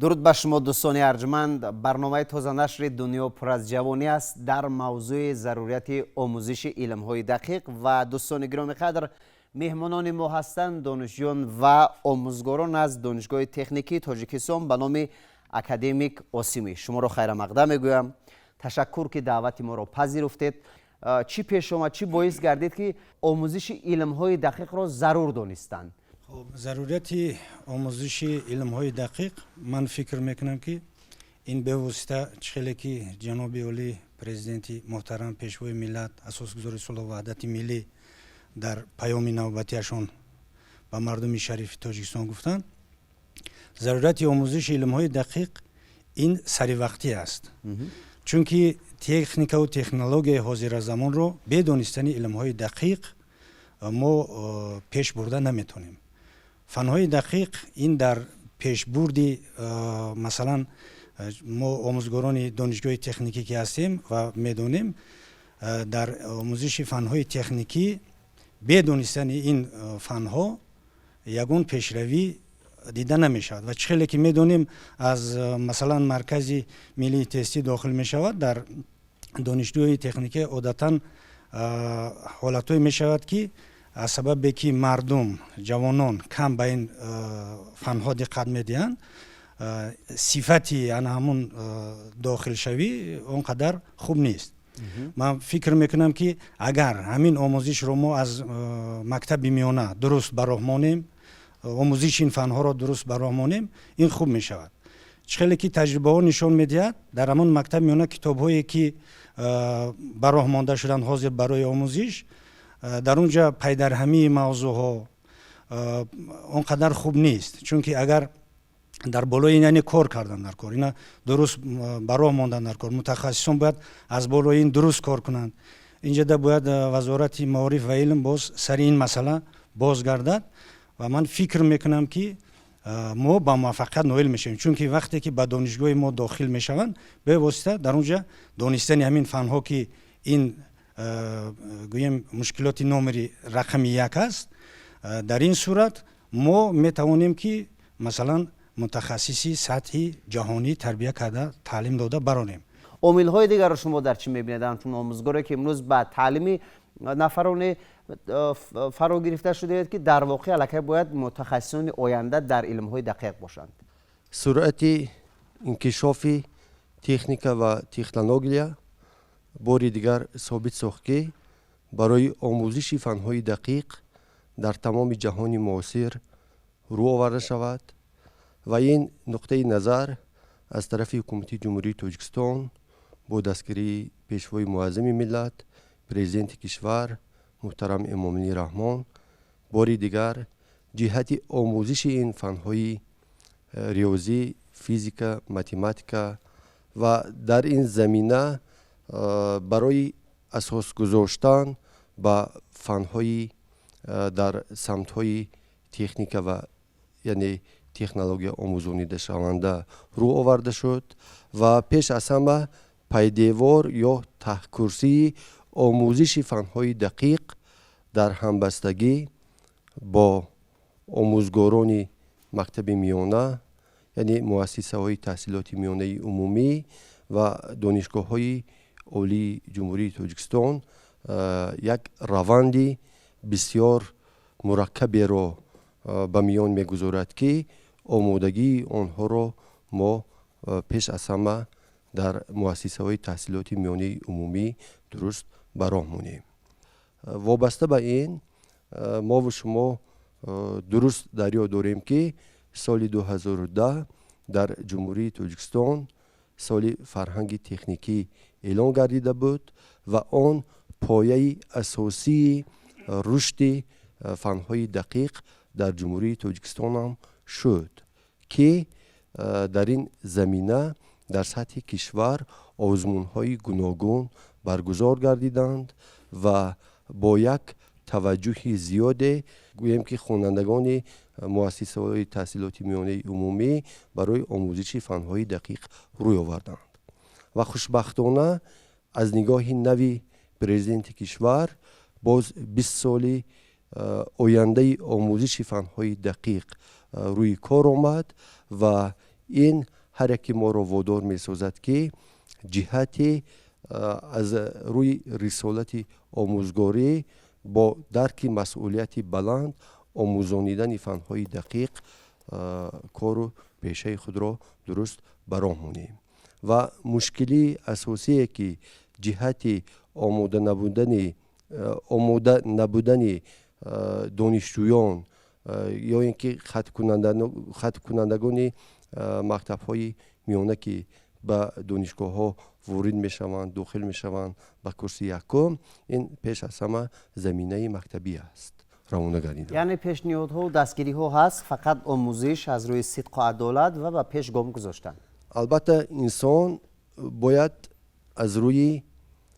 Дуруд ба шумо, дӯстони арҷманд. Барномаи тозанашри «Дунё пур аз ҷавонӣ» аст дар мавзӯи зарурияти омӯзиши илмҳои дақиқ. Ва дӯстони гиромӣ қадр, меҳмонони мо ҳастанд донишҷӯён ва омӯзгорон аз Донишгоҳи техникии Тоҷикистон ба номи академик Осимӣ. Шуморо хайрамақдам мегӯям. Ташаккур, ки даъвати моро пазируфтед. Чӣ пеш омад, чӣ боис гардид, ки омӯзиши илмҳои дақиқро зарур донистанд? Хуб, зарурияти омӯзиши илмҳои дақиқ, ман фикр мекунам, ки ин бевосита, чӣ хеле ки ҷаноби олӣ, Президенти муҳтарам, Пешвои миллат, Асосгузори сулҳу ваҳдати миллӣ дар паёми навбатиашон ба мардуми шарифи Тоҷикистон гуфтанд, зарурияти омӯзиши илмҳои дақиқ ин саривақтӣ аст, чунки техникаву технологияи ҳозиразамонро бе донистани илмҳои дақиқ мо пеш бурда наметавонем. Фанҳои дақиқ ин дар пешбурди, масалан, мо омӯзгорони донишгоҳи техникӣ ки ҳастем ва медонем, дар омӯзиши фанҳои техникӣ бе донистани ин фанҳо ягон пешравӣ дида намешавад. Ва чӣ хеле ки медонем, аз, масалан, Маркази миллии тестӣ дохил мешавад, дар донишгоҳи техникӣ одатан ҳолатҳое мешавад, ки аз сабабе ки мардум, ҷавонон кам ба ин фанҳо диққат медиҳанд, сифати ана ҳамун дохилшавӣ он қадар хуб нест. Ман фикр мекунам, ки агар ҳамин омӯзишро мо аз мактаби миёна дуруст ба роҳ монем, омӯзиши ин фанҳоро дуруст ба роҳ монем, ин хуб мешавад. Чӣ хеле ки таҷрибаҳо нишон медиҳад, дар ҳамон мактаби миёна китобҳое ки ба роҳ монда шуданд ҳозир барои омӯзиш, дар он ҷа пайдарҳамии мавзӯъҳо он қадар хуб нест, чунки агар дар болои ин, яъне, кор кардан дар кор, ина дуруст ба роҳ мондан дар кор, мутахассисон бояд аз болои ин дуруст кор кунанд. Инҷода бояд Вазорати маориф ва илм боз сари ин масъала боз гардад. Ва ман фикр мекунам, ки мо ба муваффақият ноил мешавем, чунки вақте ки ба донишгоҳи мо дохил мешаванд, бевосита дар он ҷа донистани ҳамин фанҳо, ки ин, гӯем, мушкилоти номери рақами як аст, дар ин сурат мо метавонем, ки, масалан, мутахассиси сатҳи ҷаҳонӣ тарбия карда, таълим дода баронем. Омилҳои дигарро шумо дар чӣ мебинед, ҳамчун омӯзгоре, ки имрӯз ба таълими нафароне фаро гирифта шудаед, ки дар воқеъ аллакай бояд мутахассисони оянда дар илмҳои дақиқ бошанд? Суръати инкишофи техника ва технология бори дигар собит сохт, ки барои омӯзиши фанҳои дақиқ дар тамоми ҷаҳони муосир рӯ оварда шавад. Ва ин нуқтаи назар аз тарафи Ҳукумати Ҷумҳурии Тоҷикистон бо дастгирии Пешвои муаззами миллат, Президенти кишвар муҳтарам Эмомалӣ Раҳмон бори дигар ҷиҳати омӯзиши ин фанҳои риёзӣ, физика, математика ва дар ин замина барои асос гузоштан ба фанҳои дар самтҳои техника ва, яъне, технология омӯзонидашаванда рӯ оварда шуд. Ва пеш аз ҳама пайдевор ё таҳкурсии омӯзиши фанҳои дақиқ дар ҳамбастагӣ бо омӯзгорони мактаби миёна, яъне муассисаҳои таҳсилоти миёнаи умумӣ ва донишгоҳҳои олии Ҷумҳурии Тоҷикистон як раванди бисёр мураккаберо ба миён мегузорад, ки омодагии онҳоро мо пеш аз ҳама дар муассисаҳои таҳсилоти миёнаи умумӣ дуруст ба роҳ монем. Вобаста ба ин, мову шумо дуруст дар ёд дорем, ки соли 2010 дар Ҷумҳурии Тоҷикистон соли фарҳанги техникӣ эълон гардида буд ва он пояи асосии рушди фанҳои дақиқ дар Ҷумҳурии Тоҷикистонам шуд, ки дар ин замина дар сатҳи кишвар озмунҳои гуногун баргузор гардиданд ва бо як таваҷҷӯҳи зиёде, гӯем, ки хонандагони муассисаҳои таҳсилоти миёнаи умумӣ барои омӯзиши фанҳои дақиқ рӯй оварданд. Ва хушбахтона, аз нигоҳи нави Президенти кишвар боз 20 соли ояндаи омӯзиши фанҳои дақиқ рӯи кор омад ва Ин ҳар яки моро водор месозад, ки ҷиҳати аз рӯи рисолати омӯзгорӣ бо дарки масъулияти баланд омӯзонидани фанҳои дақиқ кору пешаи худро дуруст ба роҳ монем. Ва мушкилии асосие, ки ҷиҳати омода набудани донишҷӯён ё ин ки хатмкунандагони мактабҳои миёна, ки ба донишгоҳҳо ворид мешаванд, дохил мешаванд ба курси якум, ин пеш аз ҳама заминаи мактабӣ аст равона гардидан. Яъне пешниҳодҳо, дастгириҳо ҳаст, фақат омӯзиш аз рӯи сидқу адолат ва ба пеш гом гузоштан. Албатта, инсон бояд аз рӯи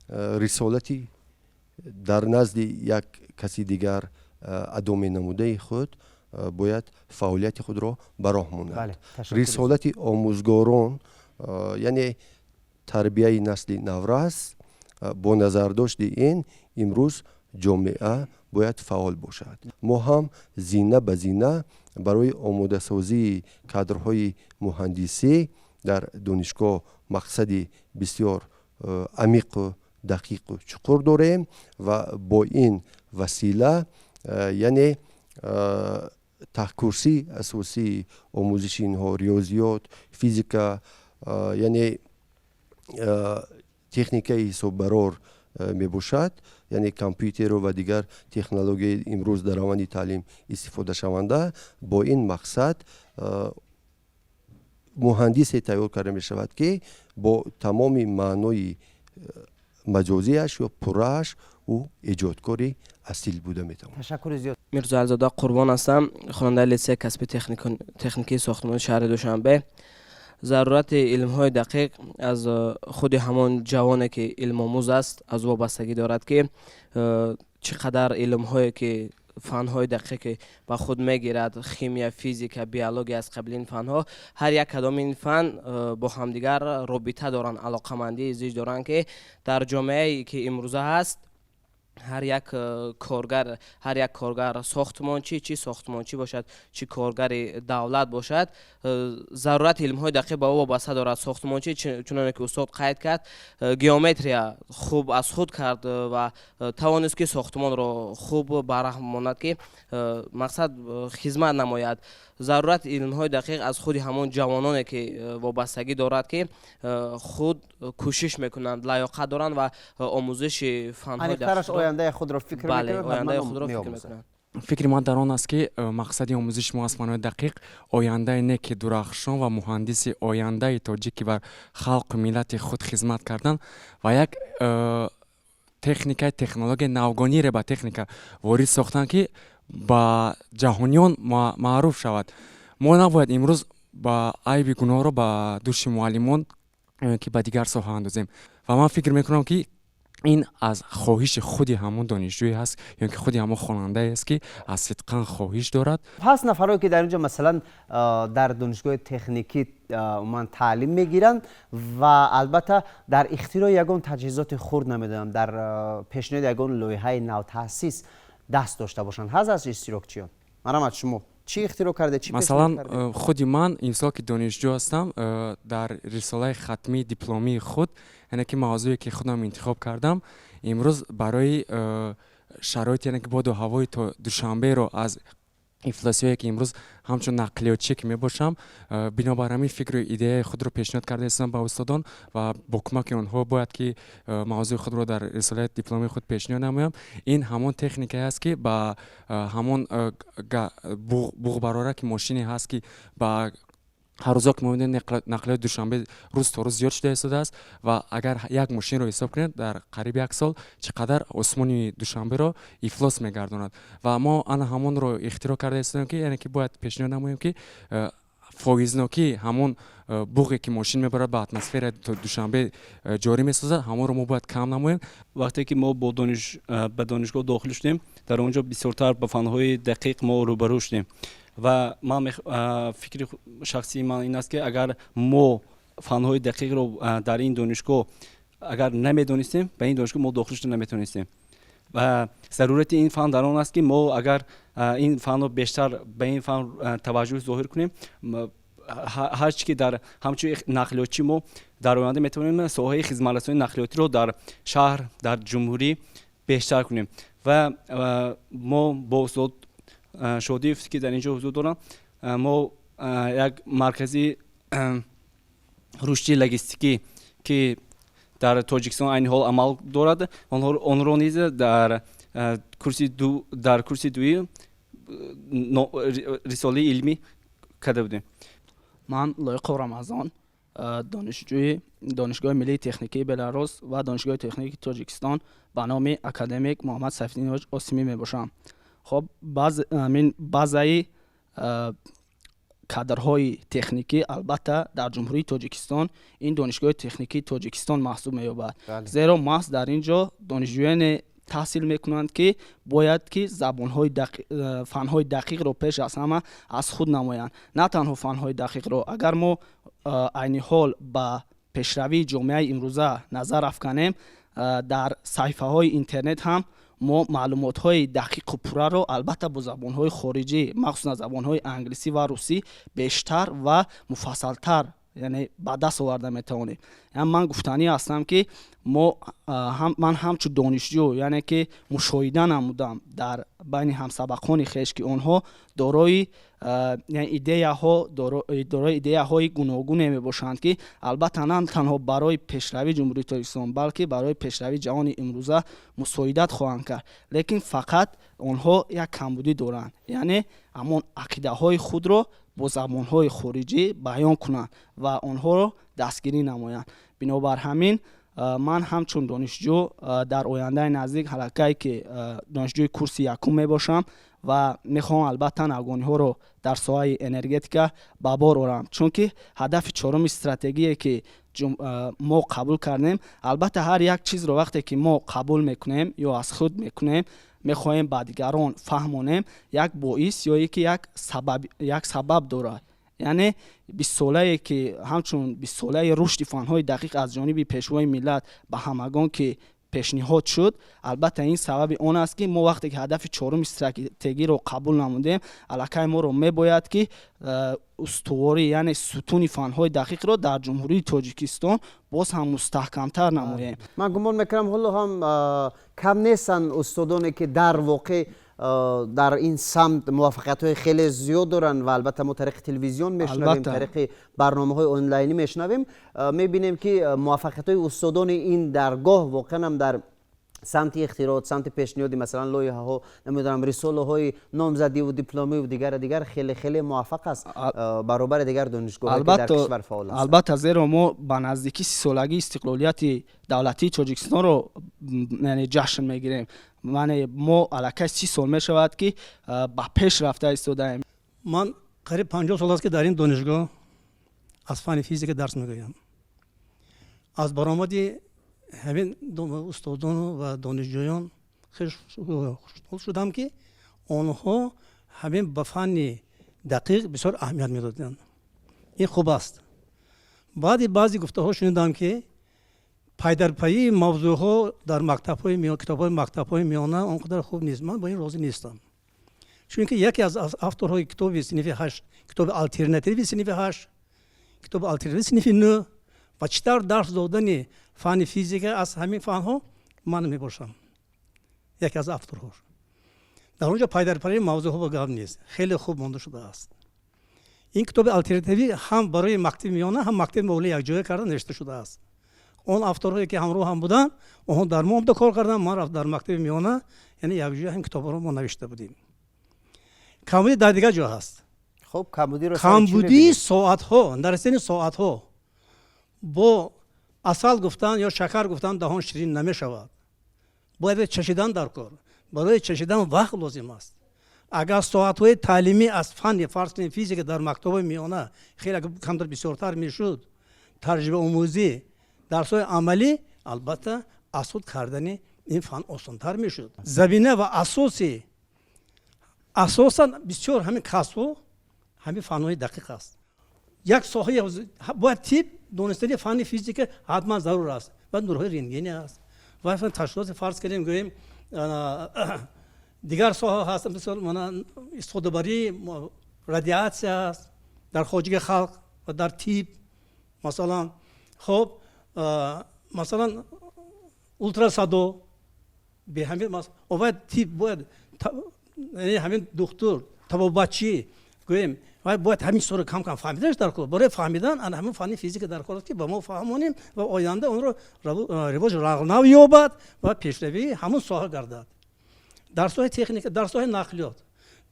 рисолати дар назди як каси дигар адо менамудаи худ бояд фаъолияти худро ба роҳ монад. Рисолати омӯзгорон, яъне тарбияи насли наврас. Бо назардошти ин имрӯз ҷомеа бояд фаъол бошад. Мо ҳам зина ба зина барои омодасозии кадрҳои муҳандисӣ дар донишгоҳ мақсади бисёр амиқу дақиқу чуқур дорем ва бо ин васила, яъне таҳкурсии асосии омӯзиши инҳо риёзиёт, физика, яъне техникаи ҳисоббарор мебошад, яъне компютеру ва дигар технологияи имрӯз дар раванди таълим истифодашаванда. Бо ин мақсад муҳандисе тайёр карда мешавад, ки бо тамоми маънои маҷозиаш ё пуррааш ӯ эҷодкори асил буда метавонад. Ташаккури зиёд. Мирзоализода Қурбон ҳастам, хонандаи литсеи касби техникии сохтмони шаҳри Душанбе. Зарурати илмҳои дақиқ аз худи ҳамон ҷавоне, ки илмомӯз аст, аз ӯ вобастагӣ дорад, ки чӣ қадар илмҳое, ки фанҳои дақиқе ба худ мегирад: химия, физика, биология, аз қабили ин фанҳо. Ҳар як кадоми ин фан бо ҳамдигар робита доранд, алоқамандии зич доранд, ки дар ҷомеае, ки имрӯза ҳаст, ҳар як коргар, ҳар як коргар сохтмончӣ, чӣ сохтмончӣ бошад, чӣ коргари давлат бошад, зарурати илмҳои дақиқ ба ӯ вобаста дорад. Сохтмончӣ, чуноне ки устод қайд кард, геометрия хуб аз худ кард ва тавонист, ки сохтмонро хуб ба роҳ монад, ки мақсад хизмат намояд. Зарурати илмҳои дақиқ аз худи ҳамон ҷавононе, ки вобастагӣ дорад, ки худ кӯшиш мекунанд, лаёқат доранд ва омӯзиши фанҳои ояндаи худро фикр ояндаи худро фикр мекунанд. Фикри ман дар он аст, ки мақсади омӯзиши мо аз фанҳои дақиқ ояндаи неки дурахшон ва муҳандиси ояндаи тоҷик, ки бар халқу миллати худ хизмат кардан ва як техникаи технологияи навгонире ба техника ворид сохтан, ки ба ҷаҳониён маъруф шавад. Мо набояд имрӯз ба айби гуноҳро ба дӯши муаллимон, ки ба дигар соҳа андозем. Ва ман фикр мекунам, ки ин аз хоҳиши худи ҳамон донишҷӯе ҳаст ё ки худи ҳамон хонандае аст, ки аз сидқан хоҳиш дорад. Ҳаст нафарое, ки дар инҷо, масалан, дар донишгоҳи техникӣ умуман таълим мегиранд ва албатта дар ихтирои ягон таҷҳизоти хурд, намедонам, дар пешниҳоди ягон лоиҳаи навтаъсис даст дошта бошанд. Ҳаст аз иштирокчиён? Марҳамат, шумо чӣ ихтироъ карде, чӣ? Масалан, худи ман имсол, ки донишҷӯ ҳастам, дар рисолаи хатмии дипломии худ, яъне ки мавзӯе, ки худам интихоб кардам, имрӯз барои шароит, яъне ки боду ҳавои Душанберо аз ифлосиҳое, ки имрӯз ҳамчун нақлиётчие, ки мебошам, бинобар ҳамин фикру идеяи худро пешниҳод карда истодам ба устодон ва бо кӯмаки онҳо бояд ки мавзӯи худро дар рисолаи дипломии худ пешниҳод намоям. Ин ҳамон техникае аст, ки ба ҳамон буғбарора, ки мошине ҳаст, ки ба ҳар рӯзо, ки мо мебинем, нақлиёти Душанбе рӯз то рӯз зиёд шуда истодааст ва агар як мошинро ҳисоб кунед, дар қариби як сол чӣ қадар осмони Душанберо ифлос мегардонад. Ва мо ана ҳамонро ихтироъ карда истодем, ки яъне ки бояд пешниҳод намоем, ки фоизнокии ҳамон буғе, ки мошин мебарад, ба атмосфераи Душанбе ҷорӣ месозад, ҳамонро мо бояд кам намоем. Вақте ки мо ба донишгоҳ дохил шудем, дар он ҷо бисёртар ба фанҳои дақиқ мо рӯбарӯ шудем. Ва ман фикри шахсии ман ин аст, ки агар мо фанҳои дақиқро дар ин донишгоҳ агар намедонистем, ба ин донишгоҳ мо дохил шуда наметавонистем. Ва зарурати ин фан дар он аст, ки мо агар ин фанро бештар ба ин фан таваҷҷӯҳ зоҳир кунем. Ҳарчи ки дар ҳамчун нақлиётчӣ мо дар оянда метавонем соҳаи хизматрасонии нақлиётиро дар шаҳр, дар ҷумҳурӣ бештар кунем. Ва мо бо устод Шодиев, ки дар ин ҷо ҳузур дорам, мо як маркази рушди логистикӣ, ки дар Тоҷикистон айни ҳол амал дорад, онро низ дар курси дуи рисолаи илмӣ карда будем. Ман Лоиқов Рамазон, донишҷӯи Донишгоҳи миллии техникии Беларус ва Донишгоҳи техникии Тоҷикистон ба номи академик Муҳаммад Сайфиддинович Осимӣ мебошам. Хоб, ин базаи кадрҳои техникӣ албатта дар Ҷумҳурии Тоҷикистон ин Донишгоҳи техникии Тоҷикистон маҳсуб меёбад, зеро маҳз дар ин ҷо донишҷӯёне таҳсил мекунанд, ки бояд ки забонҳои фанҳои дақиқро пеш аз ҳама аз худ намоянд. На танҳо фанҳои дақиқро, агар мо айни ҳол ба пешравии ҷомеаи имрӯза назар афканем, дар саҳифаҳои интернет ҳам мо маълумотҳои дақиқу пурраро албатта бо забонҳои хориҷӣ, махсусан забонҳои англисӣ ва русӣ, бештар ва муфассалтар, яъне ба даст оварда метавонем. Яъне ман гуфтанӣ ҳастам, ки мо ман ҳамчун донишҷӯ, яъне ки мушоҳида намудам дар байни ҳамсабақони хеш, ки онҳо дорои идеяҳо, дорои идеяҳои гуногуне мебошанд, ки албатта на танҳо барои пешравии Ҷумҳурии Тоҷикистон, балки барои пешравии ҷаҳони имрӯза мусоидат хоҳанд кард. Лекин фақат онҳо як камбудӣ доранд, яъне ҳамон ақидаҳои худро бо забонҳои хориҷӣ баён кунанд ва онҳоро дастгирӣ намоянд. Бинобар ҳамин ман ҳамчун донишҷӯ дар ояндаи наздик, ҳалакае ки донишҷӯи курси якум мебошам ва мехоҳам албатта навгониҳоро дар соҳаи энергетика ба бор орам, чунки ҳадафи чоруми стратегие, ки мо қабул кардем, албатта ҳар як чизро вақте ки мо қабул мекунем ё аз худ мекунем, мехоҳем ба дигарон фаҳмонем, як боис ё ки як сабаб дорад. Яъне 20-солае, ки ҳамчун 20-солаи рушди фанҳои дақиқ аз ҷониби Пешвои миллат ба ҳамагон ки пешниҳод шуд, албатта ин сабаби он аст, ки мо вақте ки ҳадафи чоруми стратегиро қабул намудем, аллакай моро мебояд, ки устуворӣ, яъне сутуни фанҳои дақиқро дар Ҷумҳурии Тоҷикистон боз ҳам мустаҳкамтар намоем. Ман гумон мекунам, ҳоло ҳам кам нестанд устодоне, ки дар воқеъ дар ин самт муваффақиятҳои хеле зиёд доранд. Ва албатта мо тариқи телевизион мешунавем, тариқи барномаҳои онлайнӣ мешунавем, мебинем, ки муваффақиятҳои устодони ин даргоҳ воқеан ҳам дар самти ихтироот, самти пешниҳоди, масалан, лоиҳаҳо, намедонам, рисолаҳои номзадиву дипломиву дигара дигар хеле хеле муваффақ аст баробари дигар донишгоҳҳое, ки дар кишвар фаъол ҳастанд. Албатта, зеро мо ба наздикӣ 30-солагии истиқлолияти давлатии Тоҷикистонро, яъне, ҷашн мегирем. Яъне мо аллакай 30 сол мешавад, ки ба пеш рафта истодаем. Ман қариб 50 сол аст, ки дар ин донишгоҳ аз фанни физика дарс мегӯям. Аз баромади ҳамин устодону ва донишҷӯён хеле хушнуд шудам, ки онҳо ҳамин ба фанни дақиқ бисёр аҳамият медоданд. Ин хуб аст. Баъди баъзе гуфтаҳо шунидам, ки пайдарпайии мавзӯъҳо дар мактабҳои, китобҳои мактабҳои миёна он қадар хуб нест. Ман бо ин розӣ нестам, чунки яке аз авторҳои китоби синфи ҳашт, китоби алтернативи синфи ҳашт, китоби алтернативи синфи нӯ ва чӣ тавр дарс додани фанни физика аз ҳамин фанҳо ман мебошам, яке аз авторҳо. Дар он ҷо пайдарпайии мавзӯъҳо ба гап нест, хеле хуб монда шудааст. Ин китоби алтернативӣ ҳам барои мактаби миёна, ҳам мактаби олӣ якҷоя карда навишта шудааст. Он авторҳое, ки ҳамроҳ ҳам буданд, онҳо дар мо омада кор карданд, ман рафт дар мактаби миёна, яъне якҷоя ҳамин китобҳоро мо навишта будем. Камбудӣ дар дигар ҷо ҳаст. Хуб, камбудиро Камбудии соатҳо, нарасидани соатҳо. Бо асал гуфтан ё шакар гуфтан даҳон ширин намешавад, бояд чашидан дар кор. Барои чашидан вақт лозим аст. Агар соатҳои таълимӣ аз фанни, фарз кунем, физика дар мактабҳои миёна хеле камтар, бисёртар мешуд, таҷрибаомӯзӣ, дарсҳои амалӣ, албатта аз худ кардани ин фан осонтар мешуд. Замина ва асоси асосан бисёр ҳамин касбҳо ҳамин фанҳои дақиқ аст. Як соҳаи бояд тиб донистани фанни физика ҳатман зарур аст ва нурҳои рентгени аст ва ташхисоти, фарз кардем, гӯем, дигар соҳа ҳаст, мисол, истифодабарии радиатсия аст. Дар хоҷагии халқ ва дар тиб, масалан, хоб, масалан, ултрасадо бе ҳамин бояд тиб бояд, ҳамин духтур, табобатчӣ гӯем, вай бояд ҳамин чизҳоро кам кам фаҳмиданаш дар кор. Барои фаҳмидан ана ҳамин фанни физика дар кор аст, ки ба мо фаҳмонем ва оянда онро ривоҷ равнақ ёбад ва пешравии ҳамун соҳа гардад. Дар соҳаи техника, дар соҳаи нақлиёт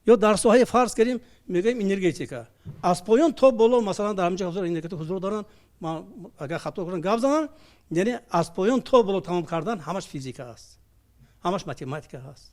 ё дар соҳаи, фарз кардем, мегӯем, энергетика, аз поён то боло, масалан, дар ҳаминҷо ҳузур энергетика ҳузур доранд, ман агар хато кунам, гап занам, яъне аз поён то боло тамом кардан ҳамаш физика аст, ҳамаш математика аст.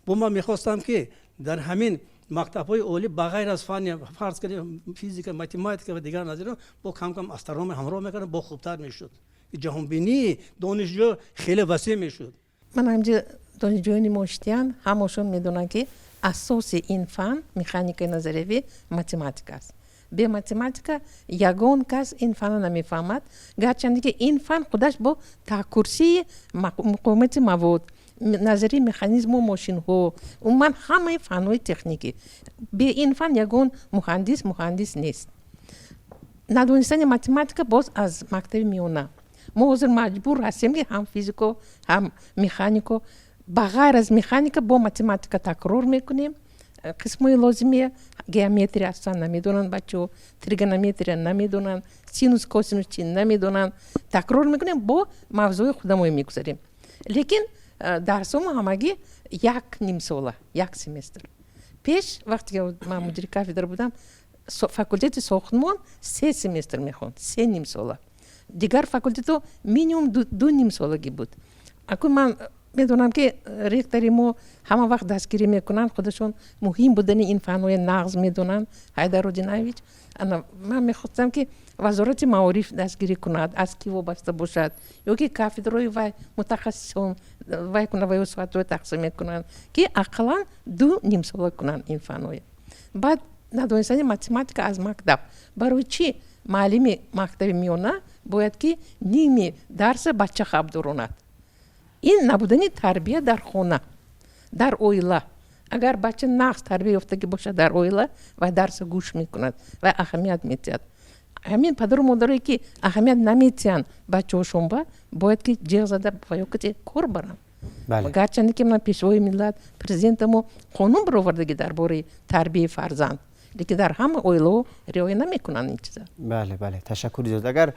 Бо ман мехостам, ки дар ҳамин мактабҳои олӣ ба ғайр аз фанни, фарз кардем, физика, математика ва дигар назиро бо кам кам астрономия ҳамроҳ мекардам, бо хубтар мешуд, ҷаҳонбинии донишҷӯ хеле васеъ мешуд. Ман ҳамҷа донишҷӯёни мо шитиян, ҳамашон медонанд, ки асоси ин фан, механикаи назариявӣ, математика аст. Бе математика ягон кас ин фанна намефаҳмад, гарчанде ки ин фан худаш бо таҳкурсии муқовимати мавод, назарии механизму мошинҳо, умуман ҳамаи фанҳои техникӣ. Бе ин фан ягон муҳандис муҳандис нест. Надонистани математика боз аз мактаби миёна. Мо ҳозир маҷбур ҳастем, ки ҳам физико, ҳам механико, ба ғайр аз механика бо математика такрор мекунем қисмҳои лозимия. Геометрия аслан намедонанд бачаҳо, тригонометрия намедонанд, синус, косинус чи намедонанд. Такрор мекунем, бо мавзӯи худамо мегузарем, лекин дарсҳомо ҳамагӣ як нимсола, як семестр. Пеш, вақте ки ман мудири кафедра будам, факултети сохтмон се семестр мехонд, се нимсола, дигар факултетҳо минимум ду нимсолагӣ буд. Акун ман медонам, ки ректори мо ҳама вақт дастгирӣ мекунанд, худашон муҳим будани ин фанҳои нағз медонанд, Ҳайдар Одинаевич. Ана ман мехостам, ки Вазорати маориф дастгирӣ кунад, аз ки вобаста бошад, ё ки кафедраи вай мутахассисон вай кунад ва ё соатҳои тақсим мекунанд, ки ақаллан ду нимсола кунанд ин фанҳоя. Баъд надонистани математика аз мактаб. Барои чӣ муаллими мактаби миёна бояд ки ними дарса бача хаб доронад? Ин набудани тарбия дар хона, дар оила. Агар бача нағз тарбия ёфтагӣ бошад дар оила, вай дарса гӯш мекунад ва аҳамият медиҳад. Ҳамин падару модарое ки аҳамият наметиҳанд бачаҳошон, ба бояд ки ҷеғ зада ва ё кати кор баранд. Гарчанде ки ман Пешвои миллат, президента мо қонун баровардагӣ дар бораи тарбияи фарзанд, лекин дар ҳама оилаҳо риоя намекунанд ин чиза. Бале, ташаккури зиёд. Агар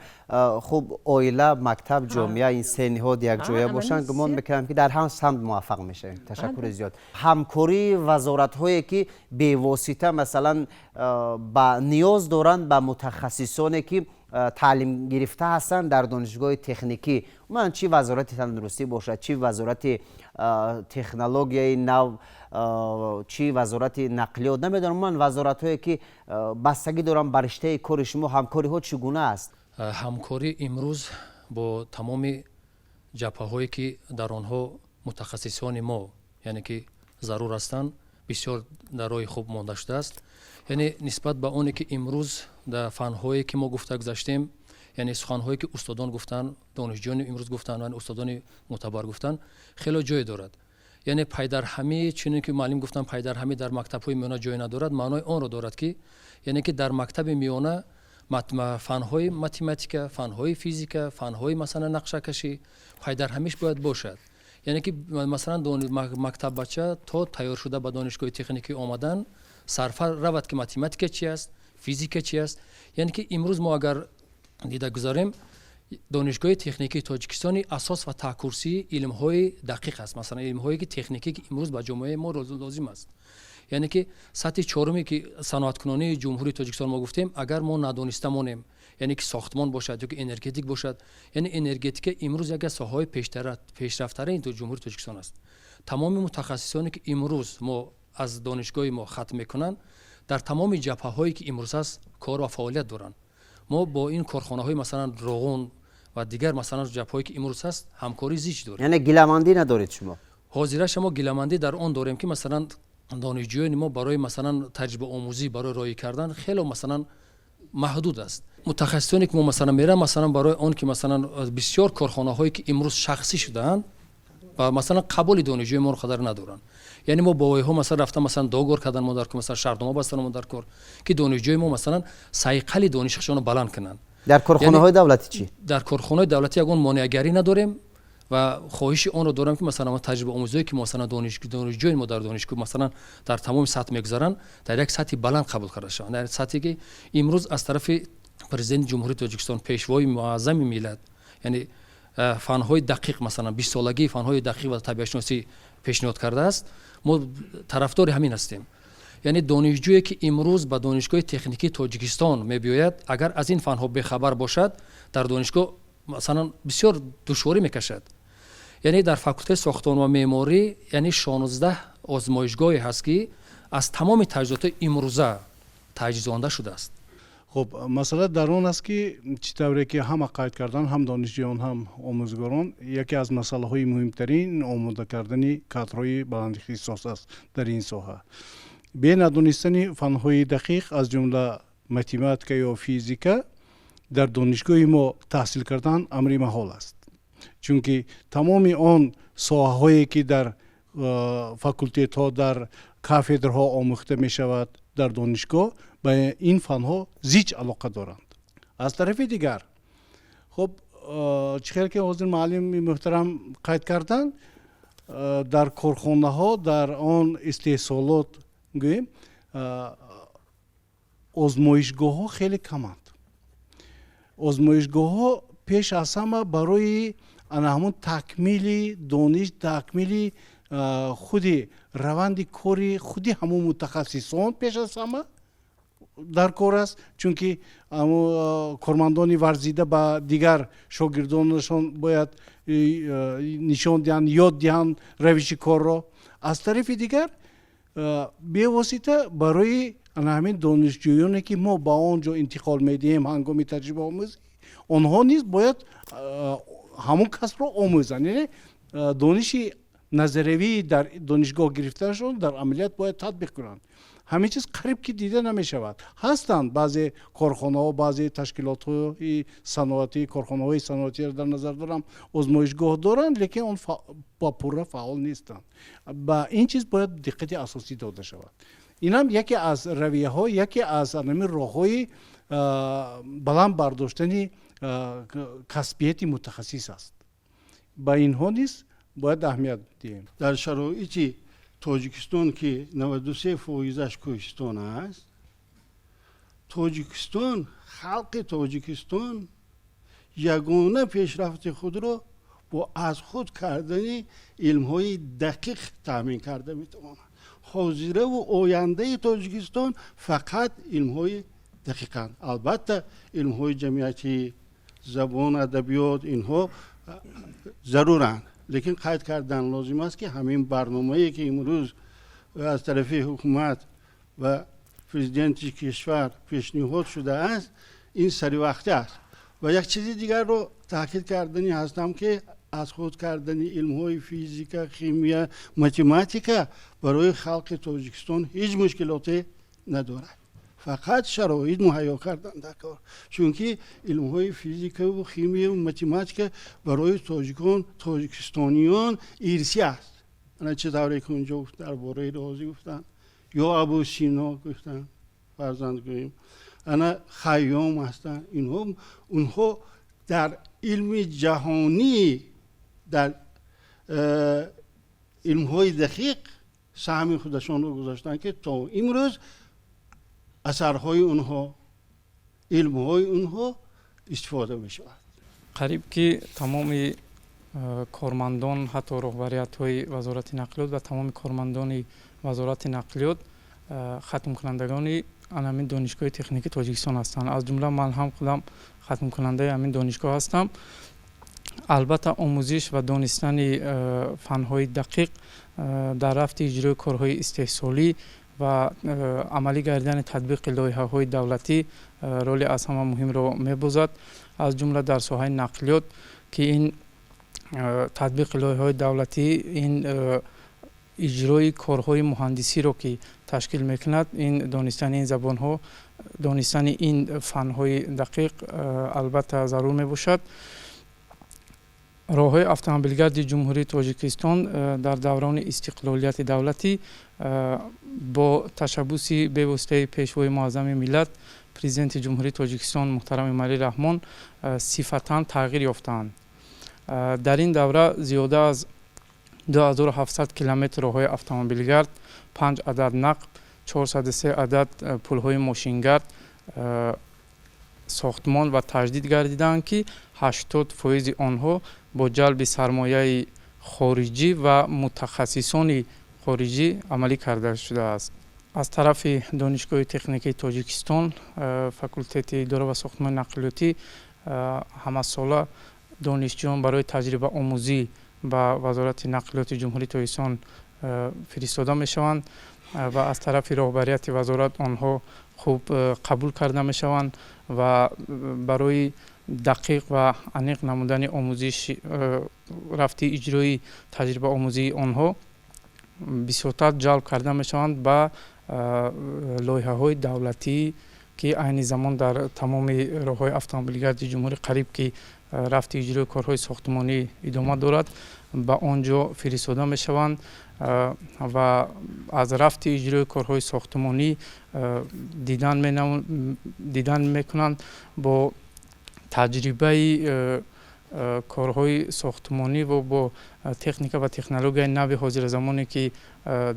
хуб оила, мактаб, ҷомеа, ин се ниҳод якҷоя бошанд, гумон мекунам, ки дар ҳам самт муваффақ мешавем. Ташаккури зиёд. Ҳамкории вазоратҳое, ки бевосита, масалан, ба ниёз доранд ба мутахассисоне, ки таълим гирифта ҳастанд дар донишгоҳи техникӣ, умуман, чӣ Вазорати тандурустӣ бошад, чӣ Вазорати технологияи нав, чӣ Вазорати нақлиёт, намедонам, умуман вазоратҳое, ки бастагӣ доранд ба риштаи кори шумо, ҳамкориҳо чӣ гуна аст? Ҳамкорӣ имрӯз бо тамоми ҷабҳаҳое, ки дар онҳо мутахассисони мо, яъне ки зарур ҳастанд, бисёр дар роҳи хуб монда шудааст. Яъне нисбат ба оне ки имрӯз дар фанҳое, ки мо гуфта гузаштем, яъне суханҳое, ки устодон гуфтанд, донишҷӯёни имрӯз гуфтанд, устодони мӯътабар гуфтанд, хело ҷой дорад. Яъне пайдарҳамӣ, чуне ки муаллим гуфтанд, пайдарҳамӣ дар мактабҳои миёна ҷой надорад, маънои онро дорад, ки яъне ки дар мактаби миёна фанҳои математика, фанҳои физика, фанҳои, масалан, нақшакашӣ пайдарҳамиш бояд бошад. Яъне ки, масалан, мактаббача то тайёр шуда ба донишгоҳи техникӣ омадан сарфа равад, ки математика чи аст, физика чи аст. Яъне ки имрӯз мо агар дида гузарем, Донишгоҳи техникии Тоҷикистони асос ва таҳкурсии илмҳои дақиқ аст, масалан, илмҳое ки техникӣ, ки имрӯз ба ҷомеаи мо лозим аст. Яъне ки сатҳи чоруме, ки саноаткунонии Ҷумҳурии Тоҷикистон мо гуфтем, агар мо надониста монем, яъне ки сохтмон бошад ё ки энергетик бошад, яъне энергетика имрӯз яке аз соҳаҳои пешрафтарини Ҷумҳурии Тоҷикистон аст. Тамоми мутахассисоне, ки имрӯз мо аз донишгоҳи мо хатм мекунанд, дар тамоми ҷабҳаҳое, ки имрӯз аст, кор ва фаъолият доранд. Мо бо ин корхонаҳои, масалан, роғун ва дигар, масалан, ҷабҳаҳое, ки имрӯз ҳаст, ҳамкорӣ зич дорем. Яъне гиламандӣ надоред шумо? Ҳозираша мо гиламандӣ дар он дорем, ки, масалан, донишҷӯёни мо барои, масалан, таҷрибаомӯзӣ, барои роҳӣ кардан хело, масалан, маҳдуд аст. Мутахассисоне, ки мо, масалан, меравам, масалан, барои он ки, масалан, бисёр корхонаҳое, ки имрӯз шахсӣ шудаанд. Ва масалан қабули донишҷӯи моро қадар надоранд. Яъне мо бо оиҳо масалан рафта, масалан договор кардан мо дар кор, масалан шартнома бастан мо дар кор, ки донишҷӯи мо масалан сайқали донишашонро баланд кунанд. Дар корхонаҳои давлатӣ чӣ? Дар корхонаҳои давлатӣ ягон монеагарӣ надорем ва хоҳиши онро дорам, ки масалан таҷрибаомӯзое, ки масалан донишҷӯи мо дар донишгоҳ масалан дар тамоми сатҳ мегузаранд, дар як сатҳи баланд қабул карда шаванд, дар сатҳе, ки имрӯз аз тарафи Президенти Ҷумҳурии Тоҷикистон, Пешвои муаззами миллат, яъне фанҳои дақиқ, масалан 20-солагии фанҳои дақиқ ва табиатшиносӣ пешниҳод кардааст, мо тарафдори ҳамин ҳастем. Яъне донишҷӯе, ки имрӯз ба Донишгоҳи техникии Тоҷикистон мебиёяд, агар аз ин фанҳо бехабар бошад, дар донишгоҳ масалан бисёр душворӣ мекашад. Яъне дар факултети сохтмон ва меъморӣ яъне 16 озмоишгоҳе ҳаст, ки аз тамоми таҷҳизотҳои имрӯза таҷҳизонда шудааст. Хуб, масъала дар он аст, ки чӣ тавре ки ҳама қайд карданд, ҳам донишҷӯён, ҳам омӯзгорон, яке аз масъалаҳои муҳимтарин омода кардани кадрҳои баландихтисос аст дар ин соҳа. Бе надонистани фанҳои дақиқ, аз ҷумла математика ё физика, дар донишгоҳи мо таҳсил кардан амри маҳол аст, чунки тамоми он соҳаҳое, ки дар факултетҳо, дар кафедрҳо омӯхта мешавад дар донишгоҳ, ба ин фанҳо зич алоқа доранд. Аз тарафи дигар, хуб, чӣ хел ки ҳозир муаллими муҳтарам қайд карданд, дар корхонаҳо, дар он истеҳсолот гӯем, озмоишгоҳҳо хеле каманд. Озмоишгоҳҳо пеш аз ҳама барои ана ҳамон такмили дониш, такмили худи раванди кори худи ҳамон мутахассисон пеш аз ҳама дар кор аст, чунки кормандони варзида ба дигар шогирдонашон бояд нишон диҳанд, ёд диҳанд равиши корро. Аз тарафи дигар, бевосита барои ана ҳамин донишҷӯёне, ки мо ба он ҷо интиқол медиҳем, ҳангоми таҷрибаомӯзӣ онҳо низ бояд ҳамон касбро омӯзанд, яъне дониши назариявии дар донишгоҳ гирифтаашон дар амалият бояд татбиқ кунанд. Ҳамин чиз қариб ки дида намешавад. Ҳастанд баъзе корхонаҳо, баъзе ташкилотҳои саноатӣ, корхонаҳои саноатиро дар назар дорам, озмоишгоҳ доранд, лекин он ба пурра фаъол нестанд. Ба ин чиз бояд диққати асосӣ дода шавад. Инам яке аз равияҳо, яке аз ҳамин роҳҳои баланд бардоштани касбияти мутахассис аст. Ба инҳо низ бояд аҳамият диҳем. Дар шароити Тоҷикистон, ки 93 фоизаш кӯҳистон аст, Тоҷикистон, халқи Тоҷикистон ягона пешрафти худро бо аз худ кардани илмҳои дақиқ таъмин карда метавонад. Ҳозираву ояндаи Тоҷикистон фақат илмҳои дақиқанд. Албатта, илмҳои ҷамъиятӣ, забон, адабиёт, инҳо заруранд, лекин қайд кардан лозим аст, ки ҳамин барномае, ки имрӯз аз тарафи ҳукумат ва президенти кишвар пешниҳод шудааст, ин саривақтӣ аст. Ва як чизи дигарро таъкид карданӣ ҳастам, ки аз худ кардани илмҳои физика, химия, математика барои халқи Тоҷикистон ҳеҷ мушкилоте надорад, фақат шароит муҳайё кардан дар кор, чунки илмҳои физикаву химияву математика барои тоҷикон, тоҷикистониён ирсӣ аст. Ана чӣ тавре ки унҷо дар бораи Розӣ гуфтанд ё Абу Сино гуфтанд, фарзанд гӯем, ана Хайём ҳастанд, инҳо онҳо дар илми ҷаҳонӣ, дар илмҳои дақиқ саҳми худашонро гузоштанд, ки то имрӯз асарҳои онҳо, илмҳои онҳо истифода мешавад. Қариб ки тамоми кормандон, ҳатто роҳбариятҳои Вазорати нақлиёт ва тамоми кормандони Вазорати нақлиёт хатмкунандагони ҳамин Донишгоҳи техникии Тоҷикистон ҳастанд. Аз ҷумла ман ҳам худам хатмкунандаи ҳамин донишгоҳ ҳастам. Албатта, омӯзиш ва донистани фанҳои дақиқ дар рафти иҷрои корҳои истеҳсолӣ ва амалӣ гардидани татбиқи лоиҳаҳои давлатӣ роли аз ҳама муҳимро мебозад, аз ҷумла дар соҳаи нақлиёт, ки ин татбиқи лоиҳаҳои давлатӣ, ин иҷрои корҳои муҳандисиро ки ташкил мекунад, ин донистани ин забонҳо, донистани ин фанҳои дақиқ албатта зарур мебошад. Роҳҳои автомобилгарди Ҷумҳурии Тоҷикистон дар даврони истиқлолияти давлатӣ бо ташаббуси бевоситаи Пешвои Муаззами миллат, Президенти Ҷумҳурии Тоҷикистон муҳтарам Эмомалӣ Раҳмон сифатан тағйир ёфтаанд. Дар ин давра зиёда аз 2700 километр роҳҳои автомобилгард, 5 адад нақб, 403 адад пулҳои мошингард сохтмон ва таҷдид гардидаанд, ки 80 фоизи онҳо бо ҷалби сармояи хориҷӣ ва мутахассисони хориҷӣ амалӣ карда шудааст. Аз тарафи Донишгоҳи техникии Тоҷикистон, факултети идора ва сохтмони нақлиётӣ, ҳамасола донишҷӯён барои таҷрибаомӯзӣ ба Вазорати нақлиёти Ҷумҳурии Тоҷикистон фиристода мешаванд ва аз тарафи роҳбарияти вазорат онҳо хуб қабул карда мешаванд ва барои дақиқ ва аниқ намудани омӯзиш, рафти иҷрои таҷрибаомӯзии онҳо бисёртар ҷалб карда мешаванд ба лоиҳаҳои давлатӣ, ки айни замон дар тамоми роҳҳои автомобилгарди ҷумҳурӣ қариб ки рафти иҷрои корҳои сохтмонӣ идома дорад, ба он ҷо фиристода мешаванд ва аз рафти иҷрои корҳои сохтмонӣ дидан мекунанд, бо таҷрибаи корҳои сохтмонӣ ва бо техника ва технологияи нави ҳозиразамоне, ки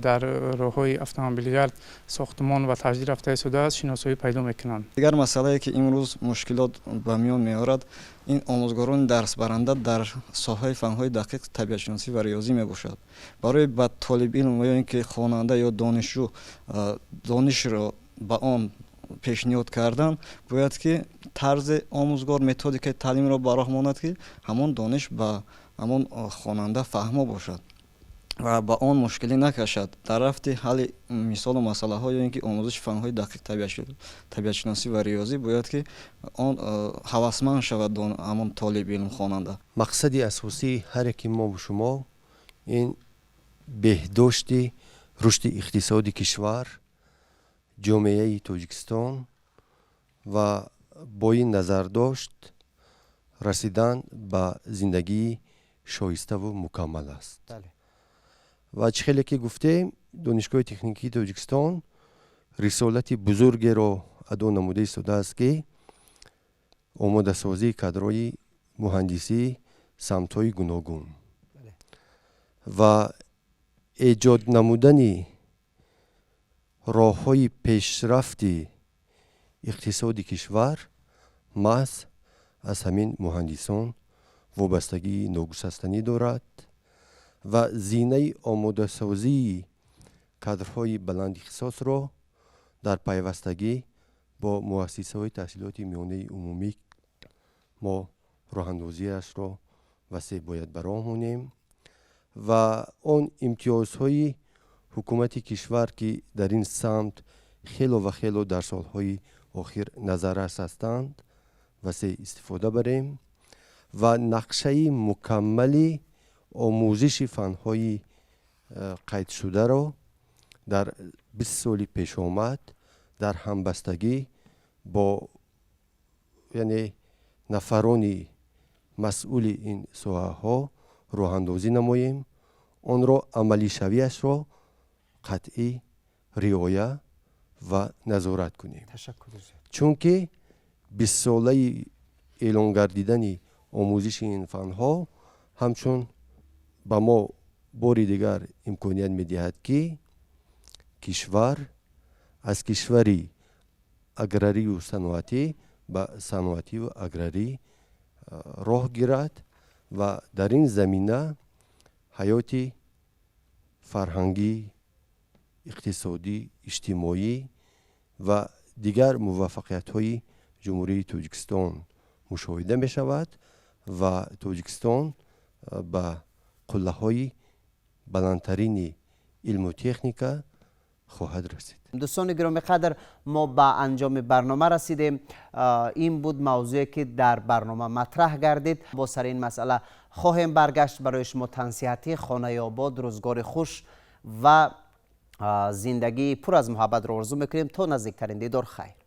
дар роҳҳои автомобилгард сохтмон ва таҷдид рафта истодааст, шиносоӣ пайдо мекунанд. Дигар масъалае, ки имрӯз мушкилот ба миён меорад, ин омӯзгорони дарсбаранда дар соҳаи фанҳои дақиқ, табиатшиносӣ ва риёзӣ мебошад. Барои ба толибилм ё ин ки хонанда ё донишҷӯ донишро ба он пешниҳод кардан, бояд ки тарзи омӯзгор, методикаи таълимро ба роҳ монад, ки ҳамон дониш ба ҳамон хонанда фаҳмо бошад ва ба он мушкилӣ накашад. Дар рафти ҳалли мисолу масъалаҳо ё ин ки омӯзиши фанҳои дақиқ, табиатшиносӣ ва риёзӣ бояд ки он ҳавасманд шавад, ҳамон толибилм, хонанда. Мақсади асосии ҳар яки мову шумо ин беҳдошти рушди иқтисоди кишвар, ҷомеаи Тоҷикистон ва бо ин назардошт расидан ба зиндагии шоиставу мукаммал аст. Ва чӣ хеле ки гуфтем, Донишгоҳи техникии Тоҷикистон рисолати бузургеро адо намуда истодааст, ки омодасозии кадрҳои муҳандисии самтҳои гуногун ва эҷод намудани роҳҳои пешрафти иқтисоди кишвар маҳз аз ҳамин муҳандисон вобастагии ногусастанӣ дорад ва зинаи омодасозии кадрҳои баландихтисосро дар пайвастагӣ бо муассисаҳои таҳсилоти миёнаи умумӣ мо роҳандозиашро васеъ бояд ба роҳ монем ва он имтиёзҳои ҳукумати кишвар, ки дар ин самт хело ва хело дар солҳои охир назаррас ҳастанд, васеъ истифода барем ва нақшаи мукаммали омӯзиши фанҳои қайдшударо дар 20 соли пешомад дар ҳамбастагӣ бо, яъне, нафарони масъули ин соҳаҳо роҳандозӣ намоем, онро амалишавиашро қатъӣ риоя ва назорат кунем, чунки бистсолаи эълон гардидани омӯзиши ин фанҳо ҳамчун ба мо бори дигар имконият медиҳад, ки кишвар аз кишвари аграрию саноатӣ ба саноативу аграрӣ роҳ гирад ва дар ин замина ҳаёти фарҳангӣ, иқтисодӣ, иҷтимоӣ ва дигар муваффақиятҳои Ҷумҳурии Тоҷикистон мушоҳида мешавад ва Тоҷикистон ба қуллаҳои баландтарини илму техника хоҳад расид. Дӯстони гиромӣ қадр, мо ба анҷоми барнома расидем. Ин буд мавзӯе, ки дар барнома матраҳ гардид. Бо сари ин масъала хоҳем баргашт. Барои шумо тансиҳатӣ, хонаи обод, рӯзгори хуш ва зиндагии пур аз муҳаббатро орзу мекунем. То наздиктарин дидор, хайр.